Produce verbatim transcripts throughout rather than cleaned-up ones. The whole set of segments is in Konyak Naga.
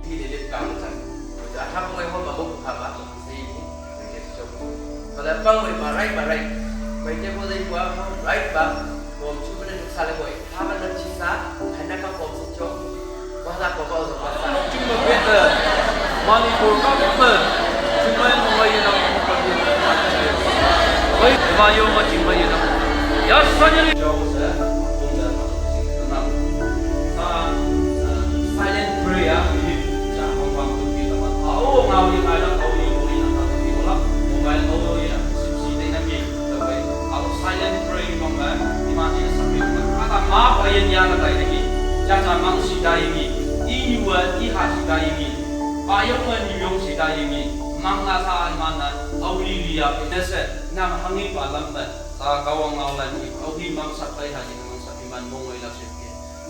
Ti de de kang chan. Athap ngoi ho ba mo kha ba. Sei ni. Kala pang ngoi ba right ba right. Mai te bo dei ba right ba. Bom chu ba de sa le boi. Tha ba na chi sa. Hai na ka bom su cho. Ba la ko ba zo ba sa. Chung ba bet. Mani ko ka ba. Chung ba mo ba ye na ko ba ye. Oi, ba yo ba chung ba ye na. Ya sa ni. Cho sa. Kung da. Sa, ah, silent prayer, minute, cha, pang, pang, tu, pi, ta, ma, au, ngau, ni, kai, la, au, ni, ui, na, ta, tu, pi, la, mobile, au, ni, na, sip, si, te, na, mi, ta, pai, au, silent prayer, ni, mong, ma, ni, ma, ni, sa, pi, ma, ka, ta, ma, pa, yen, ya, na, tai, ni, cha, cha, mang, si, tai, ni, i, ni, wa, i, ha, si, tai, ni, pa, yong, ma, ni, yong, si, tai, ni, mang, na, sa, ma, na, au, li, li, ya, pi, na, se, na, ma, hang, ni, pa, lam, ma, sa, ka, wa, ngau, la, ni, au, ni, mang, sa, tai, ha, ni, mang, sa, pi, man, mong, oi, la, se, pi.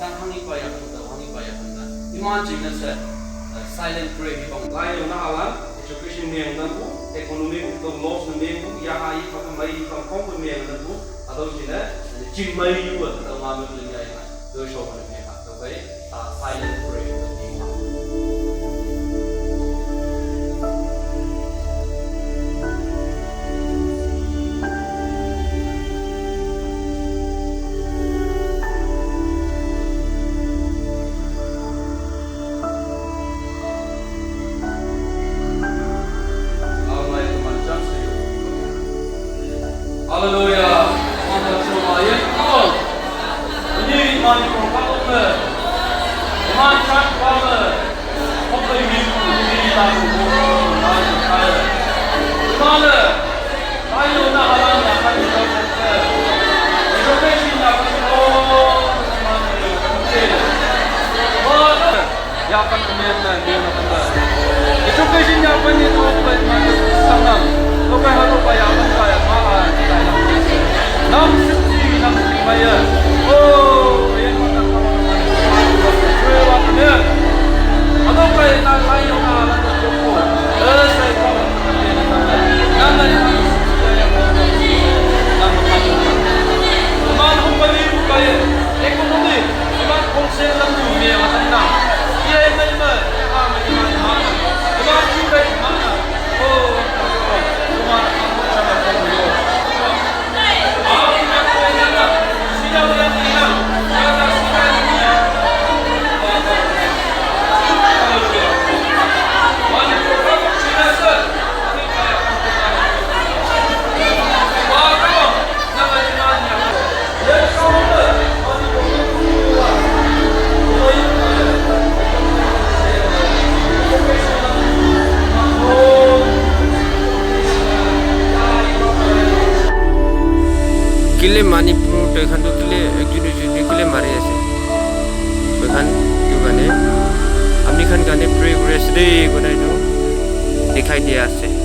Nang hang ipa ya kunda, hang ipa ya kunda. Iman ching na se, eh, silent prayer ni bang. Lai yo na hala, education meng na bu, economic to loss na meng bu, ya ha ipa ka mai ipa kong bu meng na bu, atau ching na, ching mai yu atau ma meng na ya ya. Do show na meng ha, to kai, ah, silent prayer to ni ma. Hallelujah. Yapan amen na amen na kanda. Education yapan ni to pa na sangam. To pa ha to pa yapan pa ya ma a na. Nam siti nam siti pa ya. Oh, ayan pa na pa na. Amen. Ano pa na na yo na na to ko. Eh, sa pa. Kile Manipur toi khan tu kile ekjun ekjun kile mari ase. Toi khan tu kane amni khan kane pray kuri ase de, konai tu dikhai dia ase.